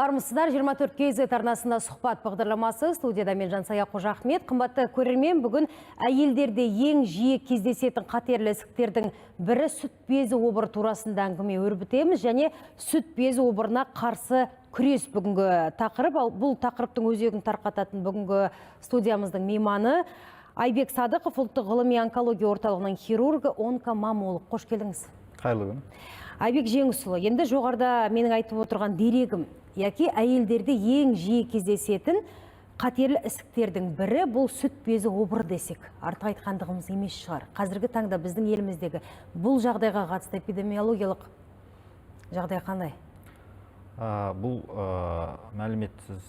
Армысыздар, 24 KZ арнасында «Сұхбат» бағдарламасы. Студияда мен, Жансая Қожахмет. Қымбатты көрермен, бүгін әйелдерде ең жиі кездесетін қатерлі ісіктердің бірі сүт безі обыры турасында әңгіме өрбітеміз және сүт безі обырына қарсы күрес бүгінгі тақырып. Ал бұл тақырыптың өзегін тарқататын бүгінгі студиямыздың мейманы Айбек Садықов, Ұлттық ғылыми онкология орталығының хирургы, онкомаммолог. Қош келдіңіз. Қайырлы күн. Айбек Жеңісұлы, енді жоғарыда менің айтып отырған дерегім, яки әйелдерде ең жиі кездесетін қатерлі ісіктердің бірі бұл сүт безі обыры десек, артық айтқандығымыз емес шығар. Қазіргі таңда біздің еліміздегі бұл жағдайға қатысты эпидемиологиялық жағдай қандай? Бұл мәлімет, сіз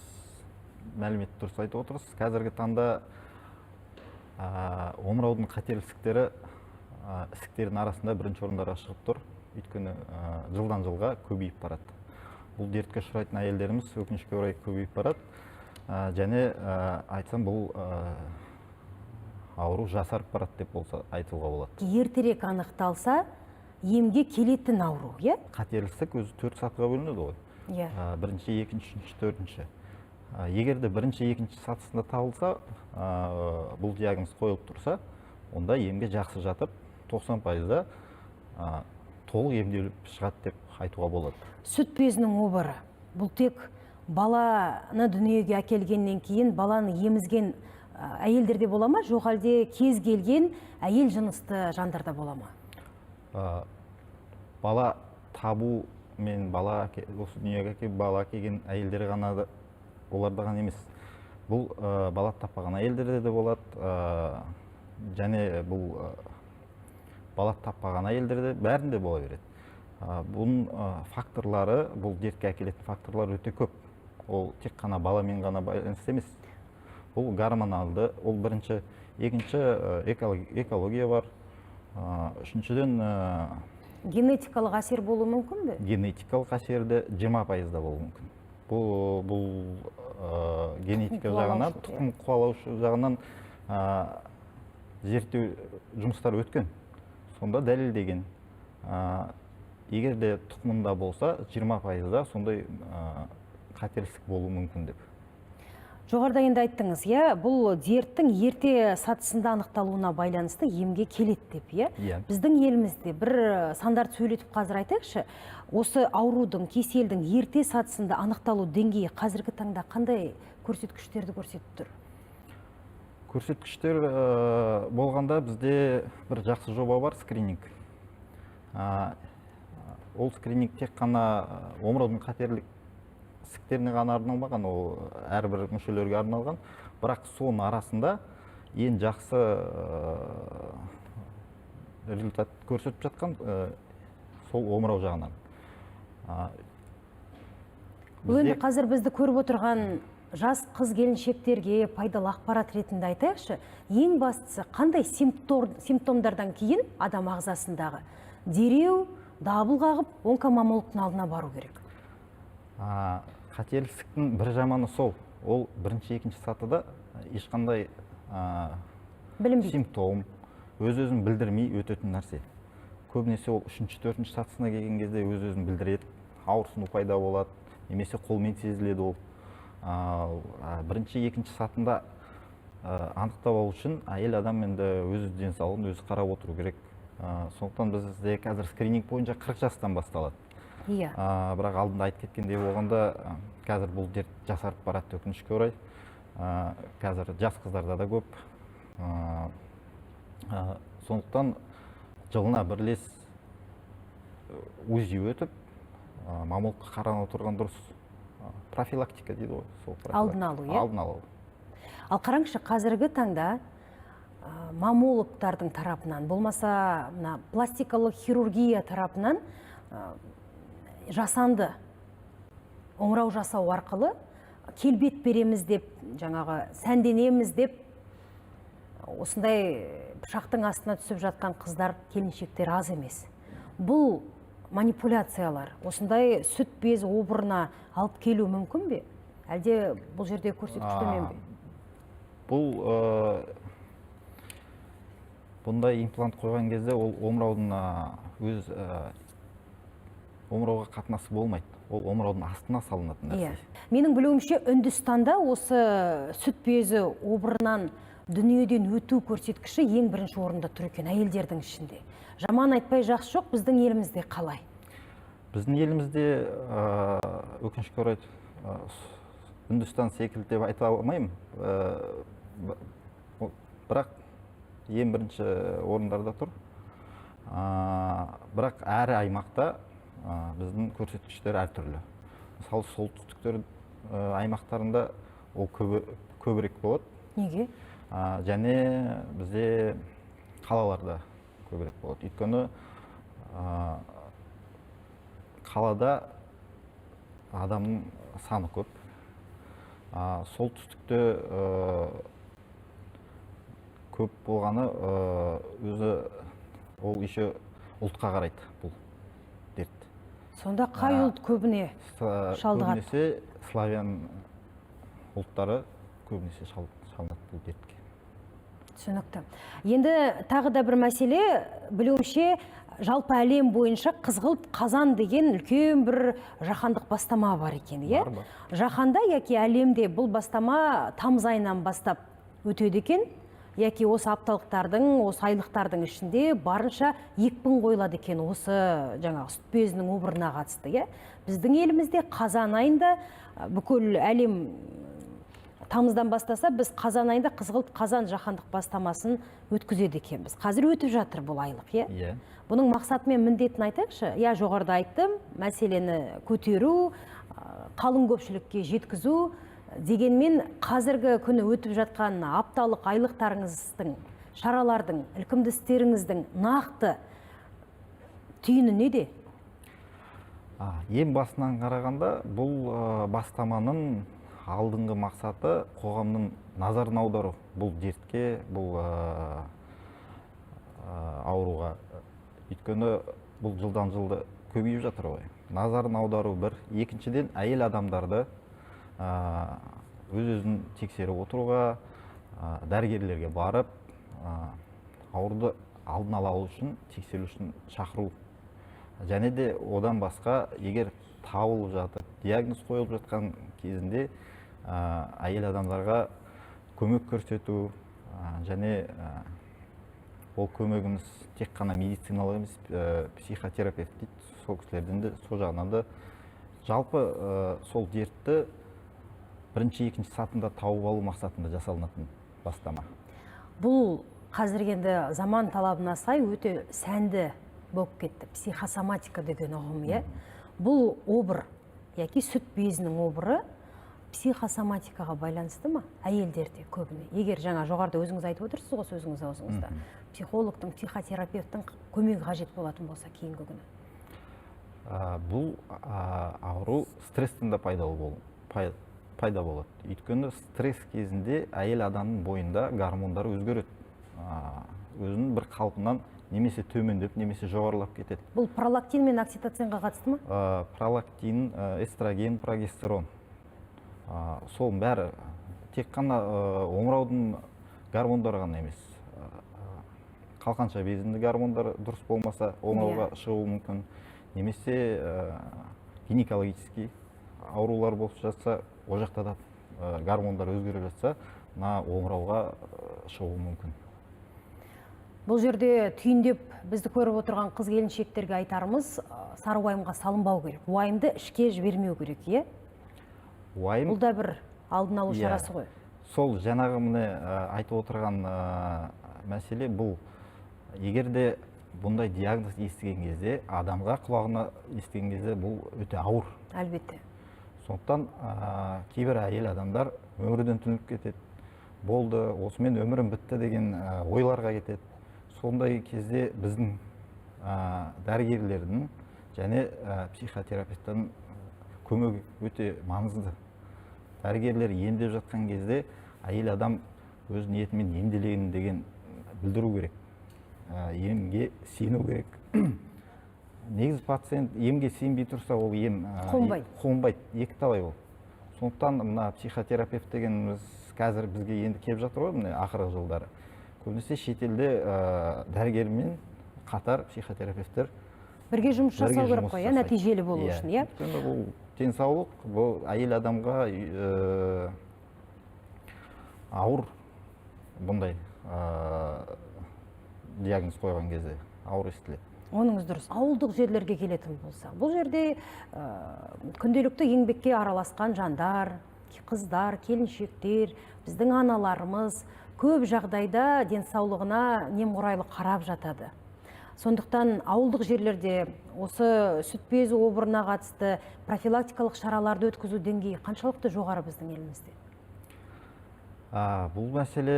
мәлімет дұрыс айтып отырсыз. Қазіргі таңда омыраудың қатерлі ісіктері ісіктердің арасында бірінші орындарға шығып тұр. Өйткені жылдан жылға көбейіп барады. Бұл дертке ұшырайтын әйелдеріміз, өкінішке орай, көбейіп барады. Және айтсам, бұл ауру жасарып барады деп болса айтуға болады. Ертерек анықталса, емге келетін ауру, иә? Қатерлі ісік өзі төрт сатыға бөлінеді ғой. Иә. Бірінші, екінші, үшінші, төртінші. Егер де бірінші, екінші сатысында табылса, бұл диагноз қойылып тұрса, онда емге жақсы жатып, 90%-да толық емделіп шығады деп айтуға болады. Сүт безінің обыры бұл тек баланы дүниеге әкелгеннен кейін баланы емізген әйелдерде бола ма, жоқ әлде кез келген әйел жынысты жандарда бола ма? Бала табу мен бала осы дүниеге әкеліп, бала әкелген әйелдер ғана оларда ғана емес. Бұл бала таппаған әйелдерде де болады, және бұл бала таппаған әйелдерде, бәрінде бола береді. Бұның факторлары, бұл дертке әкелетін факторлар өте көп. Ол тек қана баламен ғана байланысты емес, бұл гормоналды, ол бірінші, екінші экология бар, үшіншіден Генетикалық әсер болуы мүмкін бе? Генетикалық әсері де 20%-да болуы мүмкін. Бұл генетика жағынан, қуалаушылық, иә. Тұқым қуалаушы жағынан зерттеу жұмыстары өткен, сонда дәлелдеген. Егер де тұқымында болса, 20%-да сондай қатерлі ісік болуы мүмкін деп. Жоғарыда енді айттыңыз, иә, бұл дерттің ерте сатысында анықталуына байланысты емге келеді деп, иә? Иә. Біздің елімізде бір сандарды сөйлетіп қазір айтайықшы. Осы аурудың, кеселдің ерте сатысында анықталу деңгейі қазіргі таңда қандай көрсеткіштерді көрсетіп тұр? Көрсеткіштер болғанда, бізде бір жақсы жоба бар, скрининг. Ол скрининг тек қана омыраудың қатерлі ісіктеріне ғана арналмаған, ол әрбір мүшелерге арналған. Бірақ соның арасында ең жақсы результат көрсетіп жатқан сол омырау жағынан. Бұл енді қазір бізді көріп отырған жас қыз келіншектерге пайдалы ақпарат ретінде айтайықшы. Ең бастысы, қандай симптомдардан кейін адам ағзасындағы дереу дабыл қағып, онкомаммологтың алдына бару керек? Қатерлі ісіктің бір жаманы сол, ол бірінші, екінші сатыда ешқандай білінбейді. Симптом, өз өзін білдірмей өтетін нәрсе. Көбінесе ол үшінші, төртінші сатысына келген кезде өз өзін білдіреді, ауырсыну пайда болады немесе қолмен сезіледі ол. Ал бірінші, екінші сатында анықтап алу үшін әйел адам енді өз денсаулығын өзі қарап отыру керек. Сондықтан бізде қазір скрининг бойынша 40 жастан басталады. Бірақ алдында айтып кеткендей болғанда, қазір бұл дерт жасарып барады, өкінішке орай. Қазір жас қыздарда да көп. Сондықтан жылына бір рет УЗИ өтіп, маммологқа қаранып отырған дұрыс. Профилактика дейді ғой сол, профилактика. Алдын алу, иә? Алдын алу. Ал қараңызшы, қазіргі таңда маммологтардың тарапынан, болмаса мына пластикалық хирургия тарапынан жасанды омырау жасау арқылы келбет береміз деп, жаңағы сәнденеміз деп, осындай пышақтың астына түсіп жатқан қыздар, келіншектер аз емес. Бұл манипуляциялар осындай сүт безі обырына алып келуі мүмкін бе, әлде бұл жерде көрсеткіш төмен бе? Бұл бұндай имплант қойған кезде ол омыраудың өз Омырауға қатынасы болмайды. Ол омыраудың астына салынатын нәрсе. Менің білуімше, Үндістанда осы сүт безі обырынан дүниеден өту көрсеткіші ең бірінші орында тұр екен әйелдердің ішінде. Жаман айтпай жақсы жоқ, біздің елімізде қалай? Біздің елімізде, өкінішке орай, Үндістан секілді деп айта алмаймын. Бірақ ең бірінші орындарда тұр. Бірақ әр аймақта біздің көрсеткіштер әртүрлі. Мысалы, солтүстіктер аймақтарында ол көбірек болады. Неге? Және бізде қалаларда көбірек болады. Өйткені қалада адамның саны көп. Солтүстікте көп болғаны, өзі ол еще ұлтқа қарайды бұл дерт. Сонда қай ұлт көбіне шалдығады? Көбінесе славян ұлттары көбінесе шалынады бұл дертке. Түсінікті. Енді тағы да бір мәселе, білуімше, жалпы әлем бойынша қызғылт қазан деген үлкен бір жаһандық бастама бар екен, иә? Бар, бар. Жаһанда яки әлемде бұл бастама тамыз айынан бастап өтеді екен, яки осы апталықтардың, осы айлықтардың ішінде барынша екпін қойылады екен осы жаңағы сүт безінің обырына қатысты, иә? Біздің елімізде қазан айында бүкіл әлем тамыздан бастаса, біз қазан айында қызғылт қазан жаһандық бастамасын өткізеді екенбіз. Қазір өтіп жатыр бұл айлық, иә? Иә. Бұның мақсаты мен міндетін айтайықшы. Иә, жоғарыда айттым, мәселені көтеру, қалың көпшілікке жеткізу. Дегенмен қазіргі күні өтіп жатқан апталық айлықтарыңыздың, шаралардың, ілкімді істеріңіздің нақты түйіні неде? Ең басынан қарағанда бұл бастаманың алдыңғы мақсаты қоғамның назарын аудару бұл дертке, бұл ауруға. Өйткені бұл жылдан жылды көбейіп жатыр ғой. Назарын аудару бір. Екіншіден, әйел адамдарды өз-өзін тексеріп отыруға, дәрігерлерге барып, ауруды алдын ала алу үшін, тексеру үшін шақыру. Және де одан басқа, егер табылып жатып, диагноз қойылып жатқан кезінде, әйел адамдарға көмек көрсету, және ол көмегіміз тек қана медициналық емес, психотерапевт дейді, сол кісілерден де, сол жағынан да жалпы, сол дертті бірінші, екінші сатында тауып алу мақсатында жасалынатын бастама. Бұл қазіргі енді заман талабына сай өте сәнді болып кетті. Психосоматика деген ұғым, иә? Бұл обыр, яки сүт безінің обыры психосоматикаға байланысты ма? Әйелдерде көбіне. Егер жаңа жоғарыда өзіңіз айтып отырсыз ғой сөзіңіз аузыңызда. Психологтың, психотерапевттің көмегі қажет болатын болса кейінгі күні. Бұл ауру стресстен де пайда болады. Өйткені стресс кезінде әйел адамның бойында гормондар өзгереді. Өзінің бір қалпынан немесе төмендеп, немесе жоғарылап кетеді. Бұл пролактин мен окситоцинға қатысты ма? Пролактин, эстроген, прогестерон. Соның бәрі тек қана омыраудың гормондары ғана емес. Қалқанша безінің гормондары дұрыс болмаса омырауға шығуы мүмкін. Немесе гинекологический аурулар болып жатса, ол жақта да гормондар өзгеріп жатса, мына омырауға шығуы мүмкін. Бұл жерде түйіндеп бізді көріп отырған қыз келіншектерге айтарымыз, сары уайымға салынбау керек. Уайымды ішке жібермеу керек, иә? Уайым Бұл да бір алдын алу Иә. шарасы ғой. Сол жаңағы міне айтып отырған мәселе бұл. Егер де бұндай диагноз естіген кезде, адамға құлағына естіген кезде бұл өте ауыр. Әлбетте. Сондықтан кейбір әйел адамдар өмірден түңіліп кетеді. Болды, осымен өмірім бітті деген ойларға кетеді. Сондай кезде біздің дәрігерлердің және психотерапевттің көмегі өте маңызды. Дәрігерлер емдеп жатқан кезде әйел адам өз ниетімен емделейін деген білдіру керек. Емге сену керек. Негізі пациент емге сенбей тұрса, ол ем Қонбайды. қонбайды, екі талай ол. Сондықтан мына психотерапевт дегеніміз қазір бізге енді келіп жатыр ғой, міне ақырғы жылдары. Көбінесе шетелде дәрігермен қатар психотерапевттер Бірге жұмыс жасау керек қой, иә, нәтижелі болу үшін, иә? Өйткені бұл денсаулық, бұл әйел адамға ауыр бұндай диагноз қойған кезде ауыр естіледі. Оныңыз дұрыс. Ауылдық жерлерге келетін болсақ, бұл жерде күнделікті еңбекке араласқан жандар, қыздар, келіншектер, біздің аналарымыз көп жағдайда денсаулығына немқұрайлы қарап жатады. Сондықтан ауылдық жерлерде осы сүт безі обырына қатысты профилактикалық шараларды өткізу деңгейі қаншалықты жоғары біздің елімізде? Бұл мәселе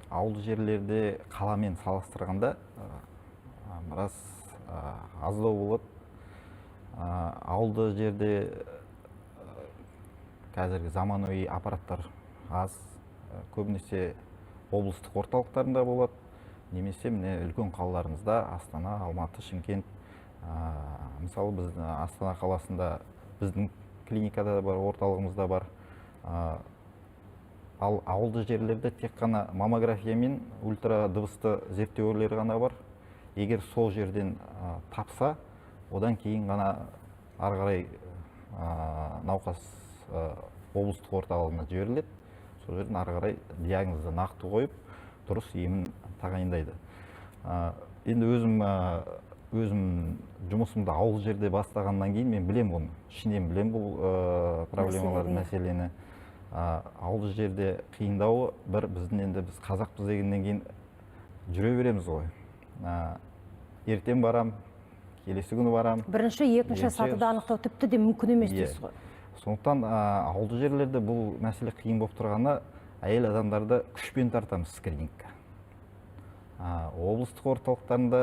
ауылды жерлерде қаламен салыстырғанда біраз аздау болады. Ауылды жерде қазіргі заманауи аппараттар аз, көбінесе облыстық орталықтарында болады, немесе міне үлкен қалаларымызда Астана, Алматы, Шымкент. Мысалы, біз Астана қаласында біздің клиникада да бар, орталығымызда бар. Ал ауылды жерлерде тек қана маммография мен ультрадыбысты зерттеулер ғана бар. Егер сол жерден тапса, одан кейін ғана ары қарай науқас облыстық орталығына жіберіледі. Сол жерден ары қарай диагнозды нақты қойып, дұрыс емін тағайындайды. Енді өзім жұмысымды ауыл жерде бастағаннан кейін мен білем оны, ішінен білем бұл проблемаларды, мәселені. Ауыл жерде қиындауы бір біздің, енді біз қазақпыз дегеннен кейін жүре береміз ғой. Ертең барам, келесі күні барам. Бірінші, екінші сатыда анықтау тіпті де мүмкін емес дейсіз ғой. Сондықтан ауылды жерлерде бұл мәселе қиын болып тұрғаны, әйел адамдарды күшпен тартамыз скринингке. Облыстық орталықтарында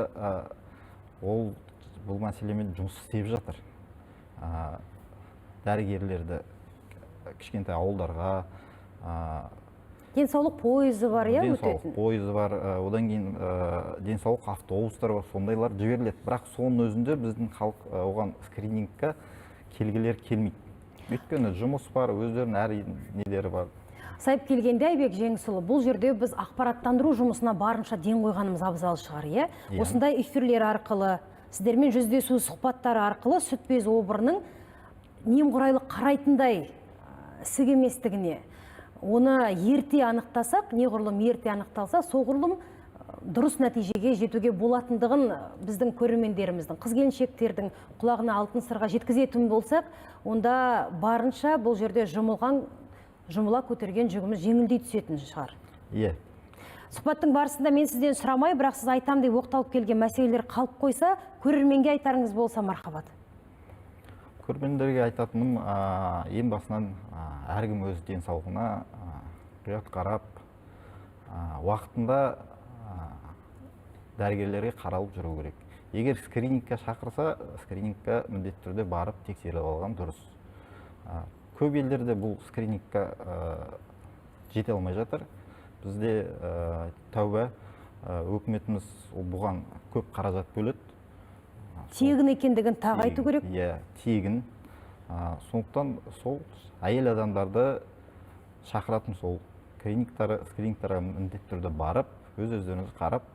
ол бұл мәселемен жұмыс істеп жатыр. Дәрігерлерді кішкентай ауылдарға, денсаулық пойызы бар, иә, өтетін. Денсаулық пойызы бар, одан кейін денсаулық автобустары бар, сондайлар жіберіледі. Бірақ соның өзінде біздің халық оған скринингке келгілер келмейді. Өйткені жұмыс бар, өздерінің әр нелері бар. Сайып келгенде, Айбек Жеңісұлы, бұл жерде біз ақпараттандыру жұмысына барынша ден қойғанымыз абзал шығар, иә? Осындай эфирлер арқылы, сіздермен жүздесу сұхбаттары арқылы сүт безі обырының немқұрайлы қарайтындай ісік еместігіне, оны ерте анықтасақ, неғұрлым ерте анықталса, соғұрлым дұрыс нәтижеге жетуге болатындығын біздің көрермендеріміздің, қыз келіншектердің құлағына алтын сырға жеткізетін болсақ, онда барынша бұл жерде жұмыла көтерген жүгіміз жеңілдей түсетін шығар. Иә. Сұхбаттың барысында мен сізден сұрамай, бірақ сіз айтам деп оқталып келген мәселелер қалып қойса, көрерменге айтарыңыз болса, мархабат. Көрермендерге айтатыным, ең басынан әркім өз денсаулығына мұқият қарап, уақытында дәрігерлерге қаралып жүру керек. Егер скринингке шақырса, скринингке міндетті түрде барып тексеріліп алған дұрыс. Көп елдерде бұл скринингке жете алмай жатыр. Бізде тәуба, өкіметіміз бұған көп қаражат бөледі. Тегін екендігін тағы айту керек. Иә, тегін. Сондықтан сол әйел адамдарды шақыратын сол скринингтарға міндетті түрде барып, өз-өздеріңіз қарап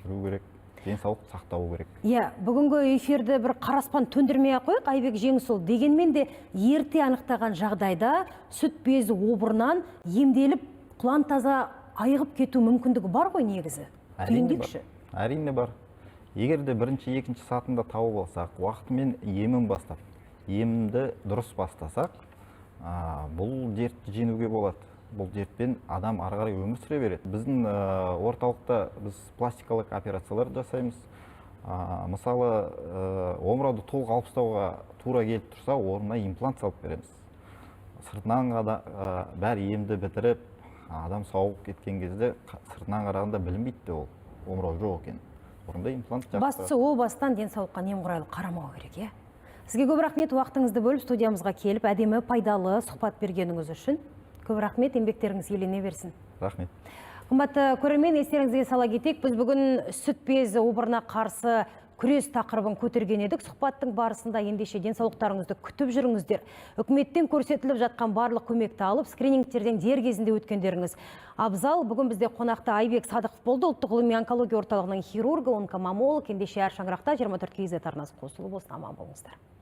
жүру керек, денсаулық сақтау керек. Иә, бүгінгі эфирді бір қараспан төндірмей ақ қояйық, Айбек Жеңісұлы, дегенмен де ерте анықтаған жағдайда сүт безі обырынан емделіп, құлан таза айығып кету мүмкіндігі бар ғой негізі. Түйіндейікші. Әрине бар. Егер де бірінші, екінші сатында тауып алсақ, уақытымен емін бастап, емді дұрыс бастасақ, бұл дертті жеңуге болады. Бұл дертпен адам ары қарай өмір сүре береді. Біздің орталықта біз пластикалық операциялар жасаймыз. Мысалы, омырауды толық алып тастауға тура келіп тұрса, орнына имплант салып береміз. Сыртынан бәрі емді бітіріп, адам сауығып кеткен кезде сыртынан қарағанда білінбейді де ол омырау жоқ екен. Орында имплант жақсы. Бастысы о бастан денсаулыққа немқұрайлы қарамау керек, иә? Сізге көп рахмет, уақытыңызды бөліп студиямызға келіп, әдемі пайдалы сұхбат бергеніңіз үшін. Көп рахмет, еңбектеріңіз елене берсін. Рахмет. Қымбатты көрермен, естеріңізге сала кетейік, біз бүгін сүт безі обырына қарсы күрес тақырыбын көтерген едік. Сұхбаттың барысында ендеше денсаулықтарыңызды күтіп жүріңіздер. Үкіметтен көрсетіліп жатқан барлық көмекті алып, скринингтерден дер кезінде өткендеріңіз абзал. Бүгін бізде қонақта Айбек Садықов болды, ұлттық ғылыми онкология орталығының хирургы, онкомаммолог. Ендеше әр шаңырақта 24 KZ арнасы қосулы болсын, аман болыңыздар.